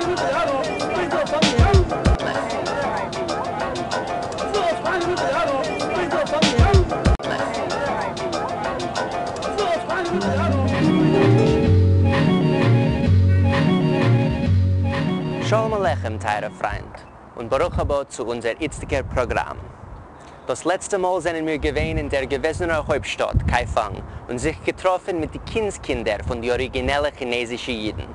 שלום עליכם טייערע פריינט, און ברוך הבא צו אונזער איצטיגער פראגראם. דאס לעצטע מאל זענען מיר געווען אין דער געוועזענער הויפטשטאט קייפאנג און זיך געטראפן מיט די קינדס-קינדער פון די אריגינעלע כינעזישע אידן.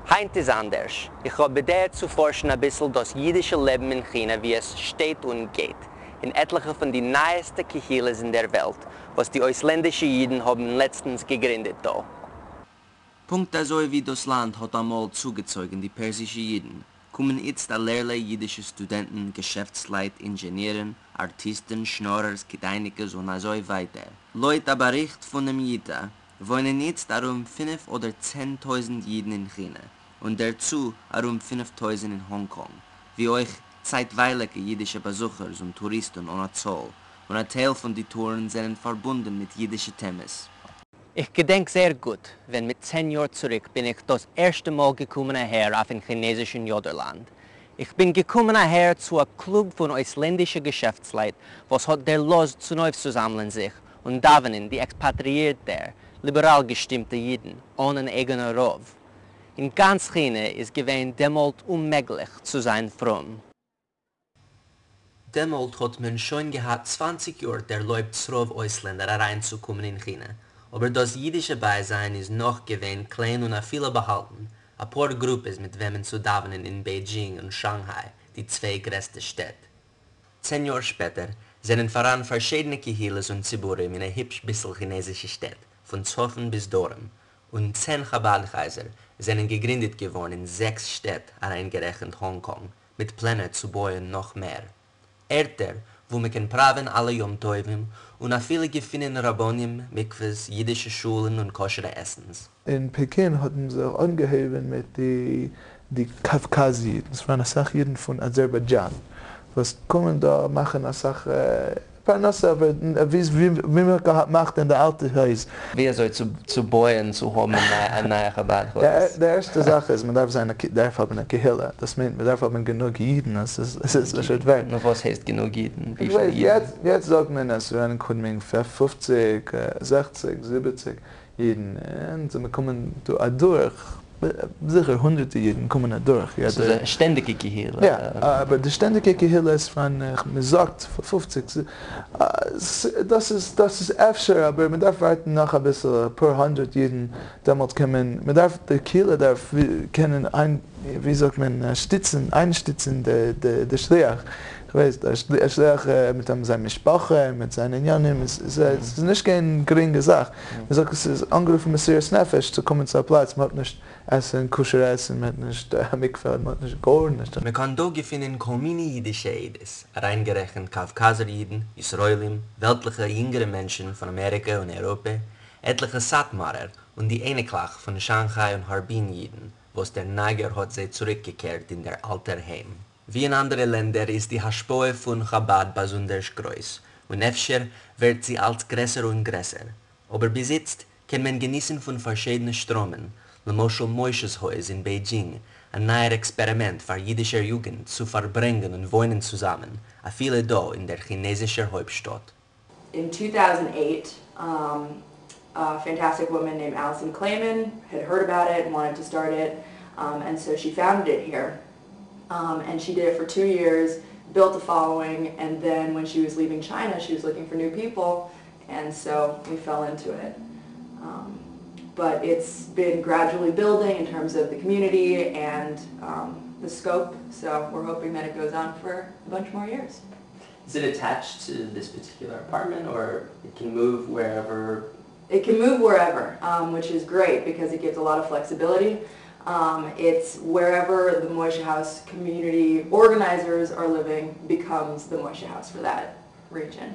היינט איז אנדערש. איך האב בדעה צו פארשן אביסל דאס אידישע לעבן אין כינע ווי עס שטייט און גייט, אין עטליכע פון די נייעסטע קהילות אין דער וועלט וואס די אויסלענדישע אידן האבן לעצטנס געגרינדעט דא. פונקט אזוי ווי דאס לאנד האט אמאל צוגעצויגן די פערסישע אידן, קומען איצט אלערליי אידישע סטודענטן, געשעפטסלייט, אינזשענירן, ארטיסטן, שנארערס, כדאיניקעס און אזוי ווייטער. לויט א באריכט פונעם איטא, וואוינען איצט ארום פינף אדער 10,000 אידן אין כינע, און דערצו ארום 5000 אין האנג קאנג, ווי אויך צייטווייליגע אידישע באזוכערס און טוריסטן אן א צאל, און א טייל פון די טורן זענען פארבונדן מיט אידישע טעמעס. איך געדענק זייער גוט, ווען מיט 10 יאר צוריק בין איך דאס ערשטע מאל געקומען אהער אויפן כינעזישן יאדערלאנד. איך בין געקומען אהער צו א קלוב פון אויסלענדישע געשעפטסלייט, וואס האט דערלאזט צונויפצוזאמלען זיך און דאווענען די עקספאטריאירטע, ליבעראל געשטימטע אידן, אן אן אייגענער רב. אין גאנץ כינע איז געווען דעמאלט אוממעגליך צו זיין פרום. דעמאלט האט מען שוין געהאט 20 יאר דערלויבט ס'רוב אויסלענדער אריינצוקומען אין כינע, אבער דאס אידישע בייזיין איז נאך געווען קליין און אפילו באהאלטן, אפאר גרופעס מיט וועמען צו דאווענען אין בעידזשינג און שאנגהיי, די צוויי גרעסטע שטעט. 10 יאר שפעטער זענען פאראן פארשידענע קהילות און ציבורים אין א היפש ביסל כינעזישע שטעט, פון צפון ביז דרום, און 10 חבד הייזער זענען געגרינדעט געווארן אין זעקס שטעט אריינגערעכנט האנג קאנג, מיט פלענער צו בויען נאך מער. ערטער וואו מען קען פראווען אלע יום טובים און אפילו געפינען רבנים, מקוואות, אידישע שולן און כשר'ע עסנס. אין פעקין האט מען זיך אנגעהויבן מיט די קאווקאז אידן, עס פארהאן אסאך אידן פון אזערביידזשאן וואס קומען דא מאכן אסאך פרנסה, אבער ווי מען האט געמאכט אין די אלטע הויז. ווי אזוי צו בויען צו האבן א נייע חבד הויז? די ערשטע זאך איז מען דארף זיין דארף האבן א קהילה, דאס מיינט מען דארף האבן גענוג אידן אז עס איז פשוט ווערט. נו וואס הייסט גענוג אידן? וויפיל אידן? יעצט זאגט מען אז ס'ווערן אין קונמינג 50, 60, 70 אידן, און זיי קומען דא אדורך, זיכער הונדערטער אידן קומען אדורך יעדע. ס'איז א שטענדיגע קהילה. יא, אבער די שטענדיגע קהילה איז פון, מען זאגט 50, דאס איז דאס איז אפשר, אבער מען דארף ווארטן נאך אביסל, אפאר הונדערט אידן, דעמאלט קען מען, מען דארף, די קהילה דארף קענען איין, ווי זאגט מען, שטיצן, איינשטיצן די שליח, כ'ווייס, א שליח מיט זיין משפחה, מיט זיינע עניינים, עס איז נישט קיין גרינגע זאך. מען זאגט עס איז אנגערופן מסירת נפש צו קומען צו א פלאץ, מען האט נישט עסן, כשר עסן, מען האט נישט א מקווה, מען האט נישט גארנישט. מען קען דא געפינען כל מיני אידישע עדות, אריינגערעכנט קאווקאזער אידן, ישראלים, וועלטליכע יונגערע מענטשן פון אמעריקע און אייראפע, עטליכע סאטמארער, און די אייניקלעך פון שאנגהיי און הארבין אידן, וואס דער נייגער האט זיי צוריקגעקערט אין דער אלטער היים. ווי אין אנדערע לענדער איז די השפעה פון חבד באזונדערש גרויס, און אפשר ווערט זי אלץ גרעסער און גרעסער. אבער ביז איצט קען מען געניסן פון פארשידענע שטראמען, למשל משה'ס הויז אין בעידזשינג, א נייער עקספערימענט פאר אידישער יוגנט צו פארברענגען און וואוינען צוזאמען, אפילו דא אין דער כינעזישער הויפטשטאט. In 2008, a fantastic woman named Alison Klayman had heard about it and wanted to start it, and so she founded it here. And she did it for 2 years, built a following, and then when she was leaving China, she was looking for new people, and so we fell into it. But it's been gradually building in terms of the community and the scope, so we're hoping that it goes on for a bunch more years. Is it attached to this particular apartment or it can move wherever? It can move wherever, which is great because it gives a lot of flexibility. It's wherever the Moishe House community organizers are living becomes the Moishe House for that region.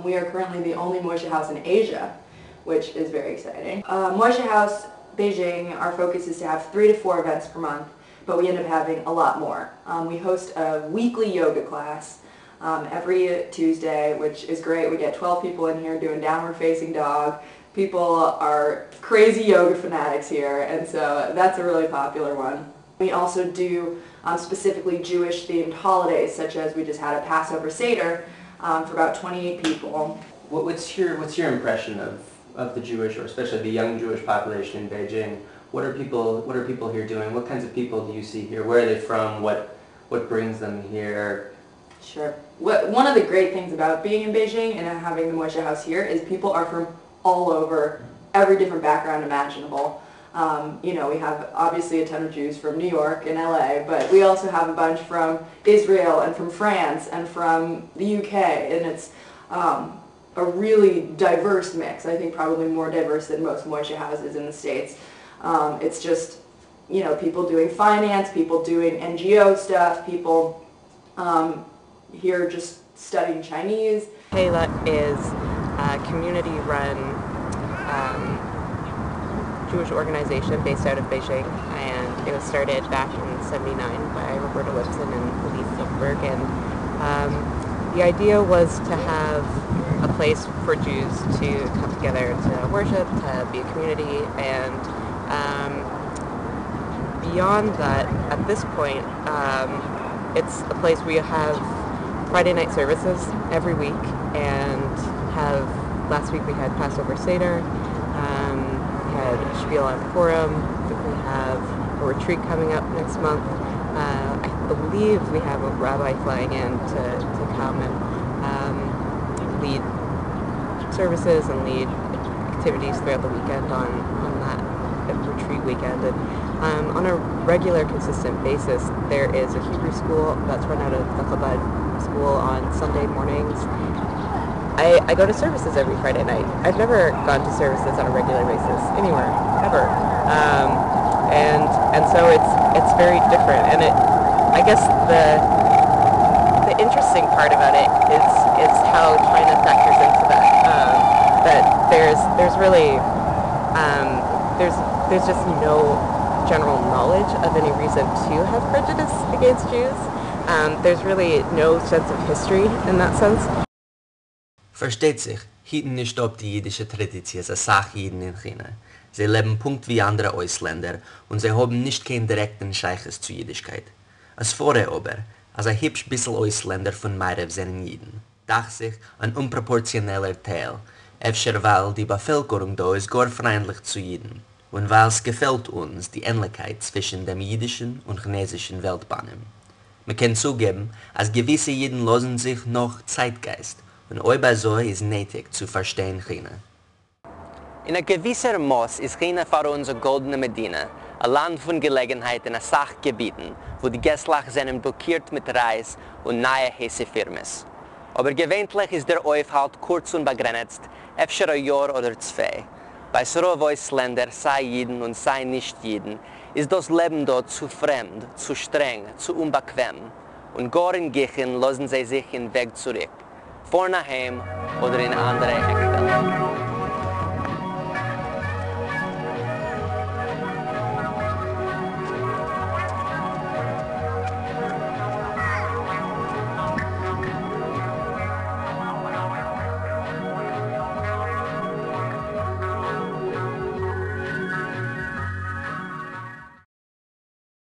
We are currently the only Moishe House in Asia, which is very exciting. Moishe House Beijing, our focus is to have three to four events per month, but we end up having a lot more. We host a weekly yoga class every Tuesday, which is great. We get 12 people in here doing downward facing dog. People are crazy yoga fanatics here, and so that's a really popular one. We also do specifically Jewish themed holidays, such as we just had a Passover Seder for about 28 people. What's your what's your impression of, of the Jewish, or especially the young Jewish population in Beijing? What are people what are people here doing? What kinds of people do you see here? Where are they from? What what brings them here? Sure. What, one of the great things about being in Beijing and having the Moishe House here is people are from all over, every different background imaginable. We have obviously a ton of Jews from New York and LA, but we also have a bunch from Israel and from France and from the UK, and it's a really diverse mix. I think probably more diverse than most Moishe houses in the States. It's just, people doing finance, people doing NGO stuff, people here just studying Chinese. Kehila is a community-run Jewish organization based out of Beijing, and it was started back in '79 by Roberta Lipson and Louise Silverberg, and the idea was to have a place for Jews to come together to worship, to be a community, and beyond that, at this point, it's a place we have Friday night services every week, and have, last week we had Passover Seder, we had Spiel on Purim, we have a retreat coming up next month. I believe we have a rabbi flying in to, to come and lead services and lead activities throughout the weekend on, on that retreat weekend. And on a regular, consistent basis, there is a Hebrew school that's run out of the Chabad school on Sunday mornings. I, I go to services every Friday night. I've never gone to services on a regular basis anywhere, ever. And and so it's it's very different. And it, I guess the the interesting part about it is is how China factors into that. That there's there's really there's there's just no general knowledge of any reason to have prejudice against Jews. There's really no sense of history in that sense. פֿאַרשטייט זיך, היטן נישט אָפּ די ייִדישע טראַדיציעס אַ סך ייִדן אין כינע. זיי לעבן פּונקט ווי אַנדערע אויסלענדער און זיי האָבן נישט קיין דירעקטן שײַכות צו ייִדישקייט. אַ סבֿרה אָבער, אַז אַ היפּש ביסל אויסלענדער פֿון מערבֿ זענען ייִדן, דאַכט זיך, אַן אומפּראָפּאָרציאָנעלער טייל, אפֿשר ווײַל די באַפֿעלקערונג דאָ איז גאָר פֿרײַנדלעך צו ייִדן און ווײַל ס'געפֿעלט אונדז די ענלעכקייט צווישן דעם ייִדישן און כינעזישן וועלטבאַנעם. מע קען צוגעבן, אַז געוויסע ייִדן לאָזן זיך נאָך צײַטגײַסט, און אויב אַזוי איז נייטיק צו פֿאַרשטיין כינע. אין אַ געוויסער מאָס איז כינע פֿאַר אונדז אַ גאָלדענע מדינה, אַ לאַנד פֿון געלעגנהייט אין אַ סך געביטן, וווּ די געסלעך זענען ברוקירט מיט רײַז און נײַע הייסע פֿירמעס. אָבער געוויינטלעך איז דער אויפֿהאַלט קורץ און באַגרענעצט, אפֿשר אַ יאָר אָדער צוויי. בײַ ס'רובֿ אויסלענדער, סײַ ייִדן און סײַ נישט-ייִדן, איז דאָס לעבן דאָ צו פֿרעמד, צו שטרענג, צו אומבאַקוועם, און גאָר אין גיכן לאָזן זיי זיך אין וועג צוריק, פֿאָרן אַהיים אָדער אין אַנדערע עק וועלט.